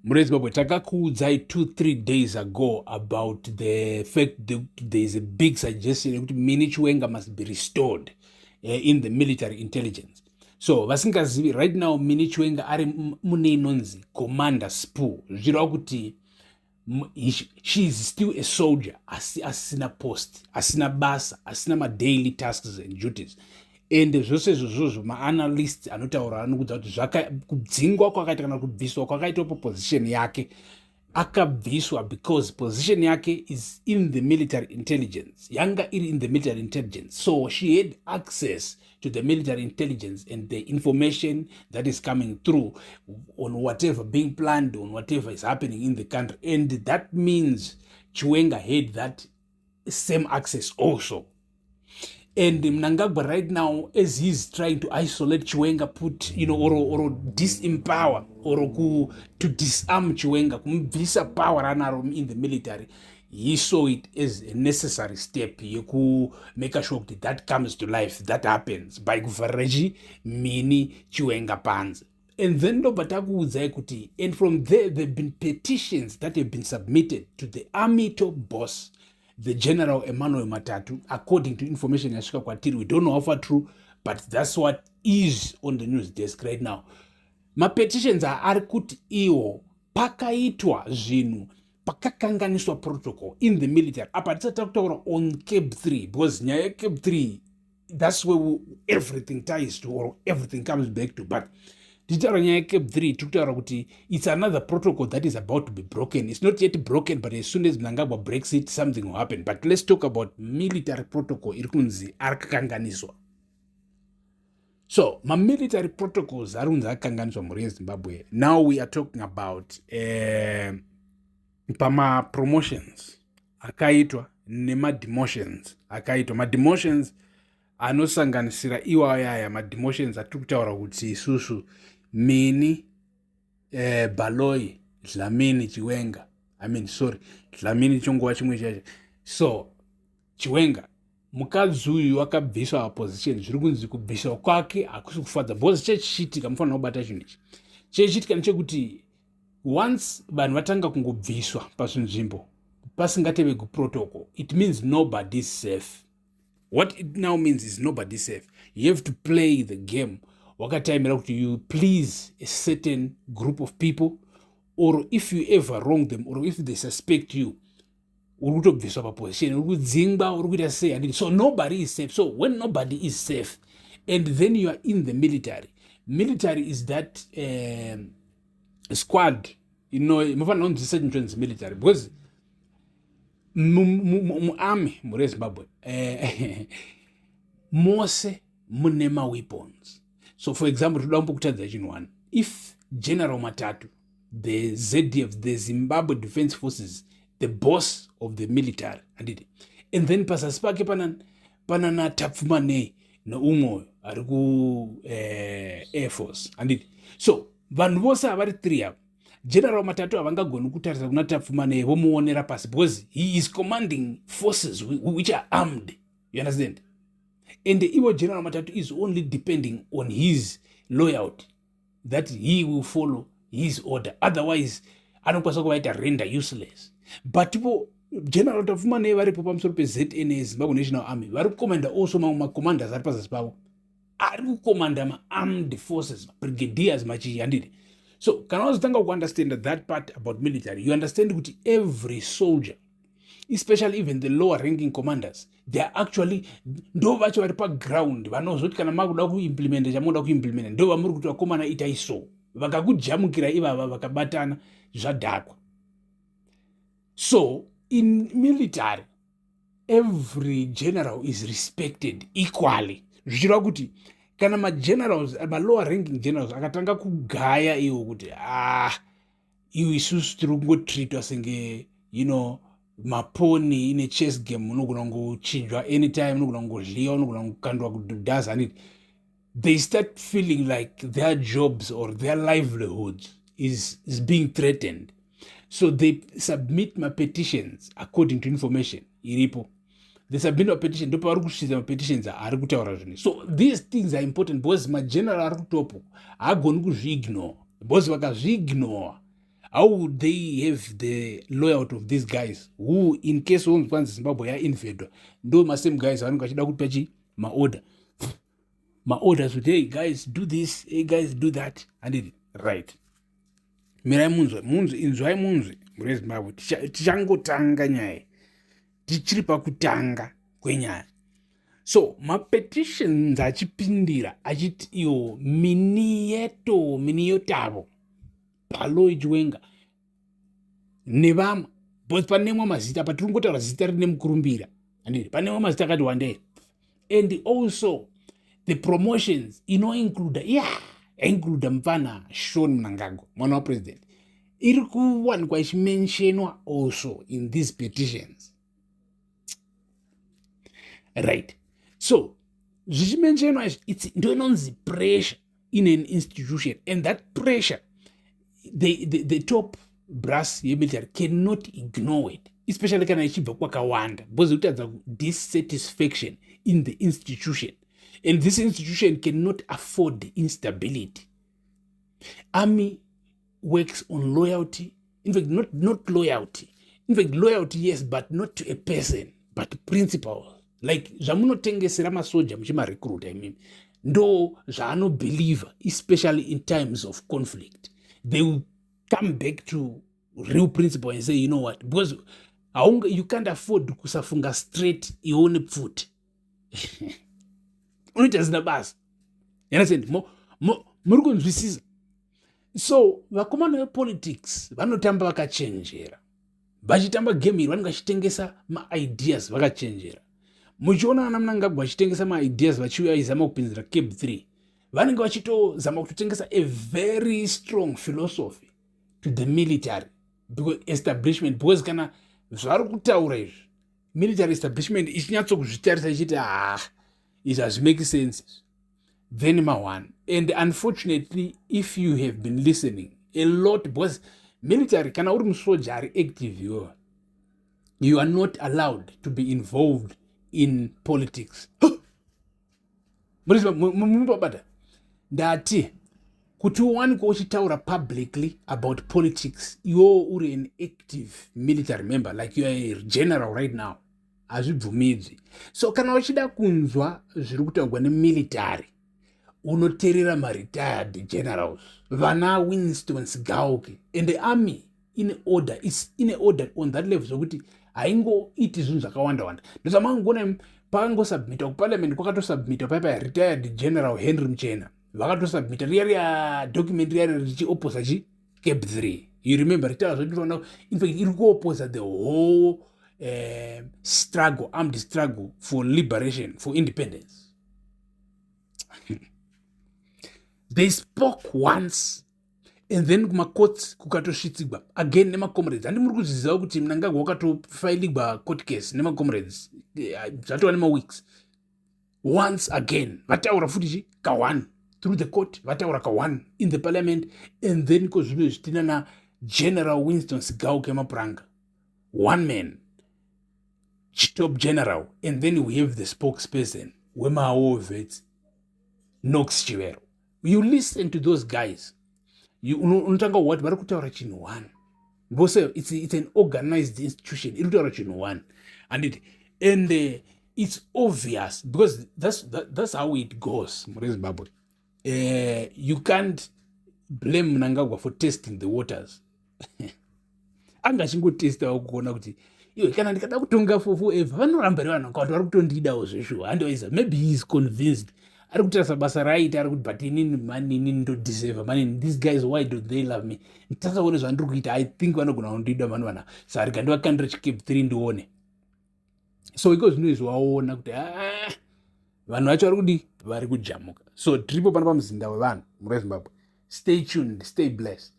Mhuri yeZimbabwe, takakuudzai 2-3 days ago about the fact that there is a big suggestion yekuti Mini Chiwenga must be restored in the military intelligence. So vasingazivi, right now Mini Chiwenga ari mune inonzi commander spool, zvichireva kuti she is still a soldier, asi asina post, asina basa, asina madaily tasks and duties. And zvose izvozvozvo maanalyst anotaura anokudza kuti kudzingwa kwakaita kana kubviswa kwakaitwa paposition yake, akabviswa because position yake is in the military intelligence, yanga iri in the military intelligence. So she had access to the military intelligence and the information that is coming through on whatever being planned, on whatever is happening in the country. And that means Chiwenga had that same access also. And Mnangagwa right now, as he's trying to isolate Chiwenga, put you know or disempower or to disarm Chiwenga, kumubvisa power anaro in the military, he saw it as a necessary step yekumake sure kuti that comes to life, that happens by kuvharira chi Mini Chiwenga panze. And then ndobva takuudzai kuti, and from there, there have been petitions that have been submitted to the army top boss, the General Emmanuel Matatu, according to information yasvika kwatiri. We don't know how far true, but that's what is on the news desk right now. Mapetitions ari kuti iwo pakaitwa zvinhu, pakakanganiswa protocol in the military. Apa tisati takutaura on CAB 3, because nyaya yeCAB 3, that's where everything ties to or everything comes back to. But tichitaura nyaya yeCAB 3, tiri kutaura kuti it's another protocol that is about to be broken. It's not yet broken, but as soon as Mnangagwa breaks it, something will happen. But let's talk about military protocol iri kunzi ari kukanganiswa. So mamilitary protocols ari kunzi akakanganiswa, mhuri yeZimbabwe. Now we are talking about pamapromotions akaitwa nemademotions akaitwa. Mademotions anosanganisira iwayo aya mademotions atiri kutaura kuti isusu Mini Baloi Dlamini Chiwenga, I mean, sorry, Dlamini chonguva chimwe chacho. So Chiwenga, mukadzi uyu akabviswa paposition. Zviri kunzi kubviswa kwake hakusi kufadza, because chechiitika, mufanira kubata chinhu ichi, chechiitika ndechekuti once vanhu vatanga kungobviswa pazvinzvimbo pasingatevegi protocol, it means nobody is safe. What it now means is nobody is safe. You have to play the game wakataimira kuti you please a certain group of people, or if you ever wrong them or if they suspect you, uri kutobviswa paposition, uri kudzingwa, uri kuita sei, handiti? So nobody is safe. So when nobody is safe and then you are in the military, military is that squad. Mufanira kunzwisisa chinhu chonzi military, because muarmy, mhuri yeZimbabwe, mose mune maweapons. So for example, toda kumbokutadza chinhu one: if General Matatu, the ZDF, the Zimbabwe Defense Forces, the boss of the military, handiti, and then pazasi pake panana Tapfumanei neumwe ari ku air force, handiti? So vanhu vose havari three ava, General Matatu havangagoni kutarisa kuna Tapfumanei vomuonera pasi, because he is commanding forces which are armed, you understand? And ivo General Matatu is only depending on his loyalty, that he will follow his order, otherwise anokwanisa kuvaita render useless. But ivo General Tapfumanei varipo pamusoro peZNA, Zimbabwe National Army, vari kukomanda also mamwe macommanders ari pazasi pavo, ari kukomanda maarmed forces, mabrigadiers, machii, handiti? So kana wazotanga kuunderstand that part about military, you understand kuti every soldier, especially even the lower ranking commanders, they are actually ndo vacho vari paground vanozoti kana makuda kuimplementa chamunoda kuimplementa, ndo vamuri kuti, "Vakomana, itai." So vakakujamukira ivava, vakabatana, zvadhakwa. So in military, every general is respected equally, zvichireva kuti kana magenerals, malower ranking generals akatanga kugaya iwo kuti, "Ah, iwe, isusu tiri kungotreatwa senge mapawns in a chess game, unogona kungochinjwa anytime, unogona kungodliwa, unogona kukandwa kudhaza," handiti? They start feeling like their jobs or their livelihoods is being threatened, so they submit mapetitions. According to information iripo, they submit mapetition. Ndo pavari kusvitsa mapetitions ari kutaura zvinhu. So these things are important because mageneral ari kutopo haagoni kuzviignore, because vakazviignore How would they have the loyalty of these guys who, in case wonzi kwanzi Zimbabwe yainvadwa, ndo masame guys vanenge vachida kupa chi maorder, maorders kuti, "Hey guys, do this. Hey guys, do that," handiti? Right, mirai munzwe, munzwe, inzwai munzwe, muri Zimbabwe. Tichangotanga nyaya, tichiri pakutanga kwenyaya. So mapetitions achipindira achiti iyo miniyeto miniyotavo Baloyi Chiwenga nevamwe, because panemwa mazita, patiri kungotaura zita rine mukurumbira, handiti? Panemwa mazita akati wandei. And also the promotions inoincluda, yeah, yaincluda mupfana Sean Mnangagwa, mwana wapresident, iri kuwanikwa ichimentionwa also in these petitions, right? So zvichimentionwa izvi, ndo inonzi pressure in an institution, and that pressure, the top brass yemilitary cannot ignore it, especially kana ichibva kwakawanda, because kutaridza dissatisfaction in the institution, and this institution cannot afford instability. Army works on loyalty. In fact, not loyalty, in fact loyalty yes, but not to a person but principles. Like zvamunotengesera masoja muchimarecruita imimi, ndo zvaanobelieva. Especially in times of conflict, they will come back to real principle and say, "You know what?" Because you can't afford kusafunga straight. Ione pfuti unoita zina basa. Understand? Muri kunzwisisa? So vakomana vepolitics vanotamba vakachenjera. Vachitamba game iri, vanenge vachitengesa maideas vakachenjera. Muchiona vana Mnangagwa vachitengesa maideas, vachiuya vachizama kupinzira CAB 3, vanenge vachitozama kutotengesa a very strong philosophy to the military establishment, because kana zvari kutaura izvi, military establishment ichinyatsokuzvitarisa ichiti, "Ah, izvi hazvimake sense," then ma1. And unfortunately, if you have been listening a lot, because military, kana uri musoja ari active iwewa, you are not allowed to be involved in politics. Mubabata ndati kuti uwanikwa uchitaura publicly about politics, iwewo uri an active military member, like you are a general right now, hazvibvumidzwi. So kana uchida kunzwa zviri kutaurwa nemilitary, unoteerera maretired generals, vana Winston Sigauke. And the army ine order, is ine order on that level zvokuti haingoiti zvinhu zvakawanda wanda. Ndozvamangoona pakangosubmita kuparliament, kwakatosubmita paipa retired General Henry Muchena, vakatosubmita riya riya document riya richiopposa chi CAB 3. You remember ritaura zvatinoona? In fact, iri kuopposa the whole struggle, armed struggle for liberation, for independence. They spoke once and then kumacourts kukatosvitsigwa again nemacomrades. Handi muri kuzviziva kuti Mnangagwa wakatofailigwa court case nemacomrades? Zvatova nemaweeks. Once again vataura futi chi ka1 through the court, vataura ka1 in the parliament, and then ko zvino zvitina naGeneral Winston Sigauke Mapuranga, one man, top general, and then we have the spokesperson wemawar vets, Knox Chivero. You listen to those guys, unotanga what vari kutaura chinhu one vose. It's an organized institution iri kutaura chinhu one, and it's obvious because that's how it goes muri Zimbabwe. You can't blame Mnangagwa for testing the waters. Anga achingotestawo kuona kuti iwe, kana ndikada kutonga for forever, vanoramba ri vanhu vakawanda vari kutondidawo zveshuwa? Handiwaiza, maybe he is convinced, ari kutarisa basa raaita, ari kuti, "But inini mani, inini ndodeserva mani. These guys, why do they love me? Nditarisa kuone zvandiri kuita, I think vanogona kundida mani vana. Saka rega ndivakandira chiCAB 3 ndione." So iko zvino izvi waona kuti, ah, vanhu vacho vari kudi, vari kujamuka. So tiripo pano pamuzinda wevanhu muri Zimbabwe. Stay tuned, stay blessed.